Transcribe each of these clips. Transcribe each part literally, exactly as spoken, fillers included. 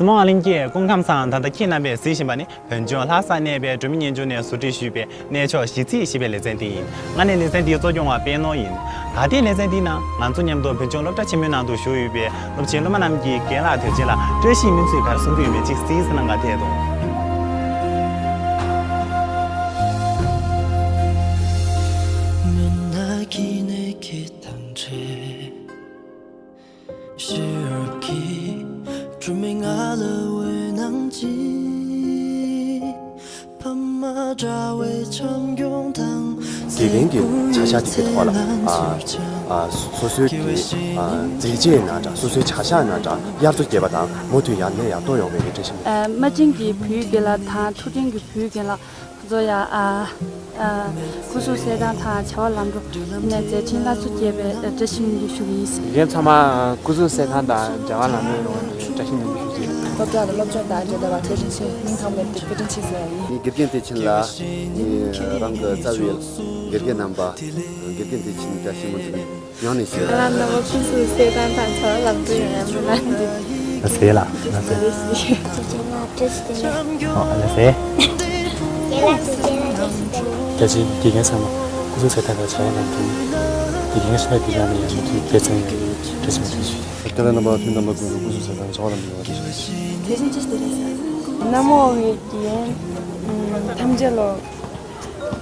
བཙུན་མོ་ཨ་ལིང་སྐྱིད་སྐུ་ཁམས་བཟང་། ད་ལྟ་ཁྱེད་རྣམ་པས་གཟིགས་བཞིན་པ་ནི་བོད་ལྗོངས་ལྷ་སར་གནས་པའི་སྒྲོལ་མའི་གཉེན་ལྕོག་ནས་བཟོ་སྒྲིག་ཞུས་པའི་གནས་མཆོག་གཞིས་རྩེ་ཞེས་པའི་ལེ་ཚན་དེ་ཡིན། ང་ནི་ལེ་ཚན་འདིའི་གཙོ་སྐྱོང་བ་པད་ནོར་ཡིན། ད་ལྟའི་ལེ་ཚན་འདིའི་ནང་ང་ཚོ་མཉམ་དུ་བོད་ལྗོངས་སློབ་གྲྭ་ཆེན་མོའི་ནང་དུ་བཞུགས་ཡོད་པའི་སློབ་ཆེན་སློབ་མ་རྣམས་ཀྱིས་རྒན་ལགས་དོན་ཆེན་ལ་བཀྲ་ཤིས་སྨོན་ཚིག་ག་རེ་གསུང་གི་ཡོད་མེད་ཅིག་གཟིགས་གནང་ག་ཐད་དུ། དགེ་རྒན་གྱི་བྱ་གཞག་དེ་གའི་ཐོག་ལ་ཨ་ཨ་སོ་སོའི་གི་ཨ་མཛད་རྗེས་ན་འདྲ། སོ་སོའི་བྱ་གཞག་ན་འདྲ། དབྱར་མཚོ་རྒྱས་པ་དང་མུ་མཐུད་ཡར་ནས་ཡར་གཏོང་ཡོང་བའི་གི་བཀྲ་ཤིས་སྨོན། ཨ་སྨྲ་ཅན་གྱི་བོད་རྒན་ལགས་དང་ཐུའུ་ཀྲེང་གི་བོད་རྒན་ལགས་ཁོ་ཚོ་ཡ་ཨ་ཨ་སྐུ་གཟུགས་གསལ་ཐང་དང་བྱ་བ་ལམ་འགྲོ་ནས་མཛད་འཕྲིན་སླར་གསོ་རྒྱས་པའི་བཀྲ་ཤིས་སྨོན་འདུན་ཞུ་གི་ཡིན། དགེ་རྒན་ཚང་མ་སྐུ་གཟུགས་གསལ་ཐང་དང་བྱ་བ་ལམ་འགྲོ་ཡོང་བའི་བཀྲ་ཤིས་སྨོན་འདུན་ཞུ་རྒྱུ་ཡིན། སློབ་གྲྭ་ལ་སློབ་སྦྱོང་དང་འབྲེལ་བའི་བཀའ་དྲིན་ཆེ། སྙིང་ཐག་པ་ནས་བཀའ་དྲིན་ཆེ་ཟེར་བ་ཡིན། ངས་དགེ་རྒན་བདེ་ཆེན་ལགས། ངས་རང་གི་རྩ་བའི་དགེ་རྒན་རྣམ་པ་དགེ་རྒན་བདེ་ཆེན་བཀྲ་ཤིས་སྨོན་འདུན་ཡང་ནས་ཞུ། ལགས་རྣམ་པ་སྐུ་གཟུགས་གསལ་ཐང་དང་བྱ་བ་ལམ་འགྲོ་ཡོང་ཡ་སྨོན་ལམ་འདེབས། ལགས་སེ་ལགས། ལགས་སེ། ཨོ་ལགས་སེ། བཀྲ་ཤིས་དགེ་རྒན་ཚང་མ་སྐུ་གཟུགས་གསལ་ཐང་དང་བྱ་བ་ལམ་འགྲོ། དགེ་རྒན་ཤ་ཁྲག་དགེ་རྒན་ལ་ཡང་མུ་མཐུད་དཔེ་མཚོན་ཡོང་བའི་བཀྲ་ཤིས་སྨོན་འདུན་ཞུ། དགེ་ལགས་རྣམ་པ་ཁྱེད་རྣམ་པ་ཀུན་ཏུ་སྐུ་གཟུགས་གསལ་ཐང་བྱ་བ་ལམ་འགྲོ་བ་དེ་ཞུ། དེ་བཞིན་ཅི་ཞིག་དེ་རེད་ཟེར། གནམ་འོག་གི་དགེ་རྒན་ཐམས་ཅད་ལ།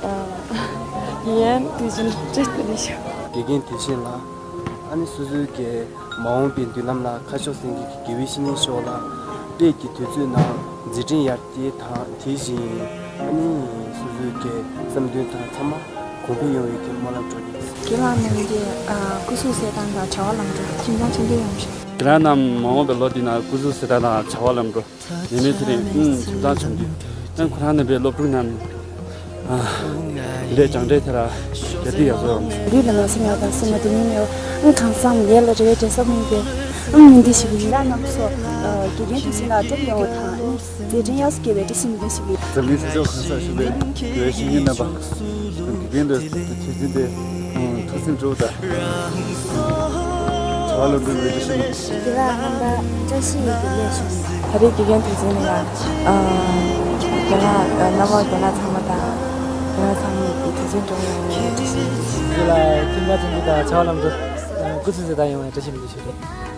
ཨ། ཡིན་དུས་ཆེན་བཀྲ་ཤིས་བདེ་ལེགས་ཞུ། དགེ་རྒན་དུས་ཆེན་ལགས། ཨ་ནི་སོ་སོའི་གི་མ་འོངས་པའི་མདུན་ལམ་ལ་ཁ་ཕྱོགས་སེང་གེ་གི་དགེ་བའི་བཤེས་གཉེན་ཤོག་ལ། དཔལ་གྱི་དུས་ཚོད་ནང་མཛད་འཕྲིན་ཡར་རྒྱས་དང་དེ་བཞིན་ཨ་ནི་སོ་སོའི་གི་བསམ་འདུན་དང་ཚང་མ་གོང་འཕེལ་ཡོང་བའི་གི་སྨོན་ལམ་སྒྲོག་གི་ཡིན། དགེ་ལགས་རྣམས་ཀྱི་ཨ་སྐུ་གཟུགས་གསལ་ཐང་དང་བྱ་བ་ལམ་འགྲོ་ཁྱིམ་ཚང་ཆེན་པོ་ཡོང་ཞིང་། དགེ་ལགས་རྣམས་མ་འོངས་པའི་ལོ་འདི་ནང་སྐུ་གཟུགས་གསལ་ཐང་དང་བྱ་བ་ལམ་འགྲོ། ནད་མེད་ཚེ་རིང་། ཨུམ། ཐུབ་ཐང་འཆམ་མཐུན། ཨ་ཁོ་རང་རྣམ་པའི་སློབ་ཕྲུག་རྣམས། ཨ་འདི་འདྲའི་སྦྱངས་འབྲས་དེ་ར་ཡར་ཐོན་ཡར་རྫོགས་ཡོང་། ལུས་ལ་ན་ཚ་མེད་པ་དང་སེམས་ལ་སྡུག་བསྔལ་མེད་པ། ཨང་གང་བསམ་ཡས་ལ་རེ་བའི་དྲན་གསོ་སྨིན་པའི་ཨང་མི་འདི་ཞིག་ཡིན། ལགས་རྣམ་པ་ཚོ་དགེ་རྒན་དུས་ཆེན་ལ་འགྲོ་ཡོང་བ་དང་མཛད་འཕྲིན་ཡག་སུ་སྐྱེ་བའི་བཀྲ་ཤིས་སྨོན་འདུན་ཞུ་གི། འཛམ་གླིང་ས་ཕྱོགས་གང་སར་བཞུགས་པའི་དགེ་བའི་བཤེས་གཉེན་རྣམ་པ། དགེ་རྒན་ལ་དུས་ཆེན་དེ་ཐུགས་སེམས་སྤྲོ་བོ་དང་། བྱ་བ་ལམ་འགྲོ་བའི་བཀྲ་ཤིས་སྨོན་འདུན། དགེ་ལགས་རྣམ་པ་བཀྲ་ཤིས་བདེ་ལེགས་ཞུ། ད་རེས་དགེ་རྒན་དུས་ཆེན་ལ་ཡང་། ཨ། རྒན་ལགས་རྣམ་པ་རྒན་ལགས་ཚང་མ་དང་། རྒན་ལགས་ཚང་མ་དུས་ཆེན་སྐྱོང་ཡོང་བའི་བཀྲ་ཤིས་སྨོན་འདུན། དགེ་ལགས་ཁྱིམ་ཚང་ཆུང་ཆུང་དང་བྱ་བ་ལམ་འགྲོ། སྐུ་གཟུགས་གསལ་ཐང་ཡོང་བའི་བཀྲ་ཤིས་སྨོན་འདུན་ཞུ་རྒྱུ་ཡིན།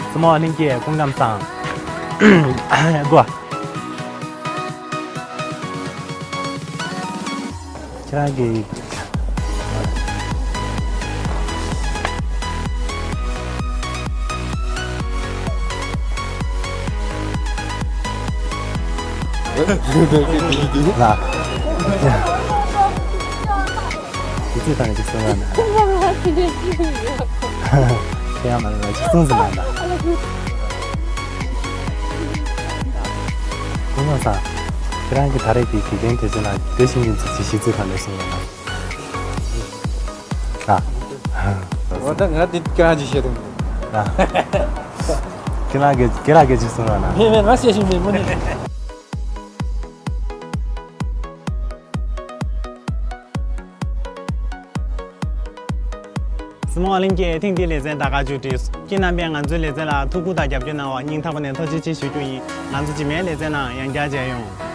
བཙུན་མོ་ཨ་ལིང་སྐྱིད་སྐུ་ཁམས་བཟང་། དགོ། ཁྱེད་རང་གི། ལ། དེ་ཚོའི་ཐང་གཅིག་གསུང་རོགས་གནང་། དེ་ཡང་མ་རེད་པ། གཅིག་གསུང་ཟིན་ན་ད། ཀུན་སློང་ས། ཁྱེད་རང་གི་ད་རེས་ཀྱི་དགེ་རྒན་དེ་ཚོ་ལ་དེ་བཞིན་གྱི་ཚིག་གཅིག་གསུང་རོགས་གནང་། ཨ། འོ་ད་ང་འདི་ཁྱེད་རང་གིས་བཤད་དང་། ཨ། ཁྱེད་རང་གིས་ཁྱེད་རང་གིས་གཅིག་གསུང་རོགས་གནང་། མེད་མེད། ང་བཤད་ཤེས་མེད་མོ་ནི། བཙུན་མོ་ཨ་ལིང་སྐྱིད་ཐེངས་འདིའི་ལེ་ཚན་ད་ག་མཇུག་སྒྲིལ། ཁྱེད་རྣམ་པས་ང་ཚོའི་ལེ་ཚན་ལ་ཐུགས་ཁུར་དང་རྒྱབ་སྐྱོར་གནང་བར་སྙིང་ཐག་པ་ནས་ཐུགས་རྗེ་ཆེ་ཞུ་རྒྱུ་ཡིན། ང་ཚོ་རྗེས་མའི་ལེ་ཚན་ནང་ཡང་བསྐྱར་མཇལ་ཡོང་།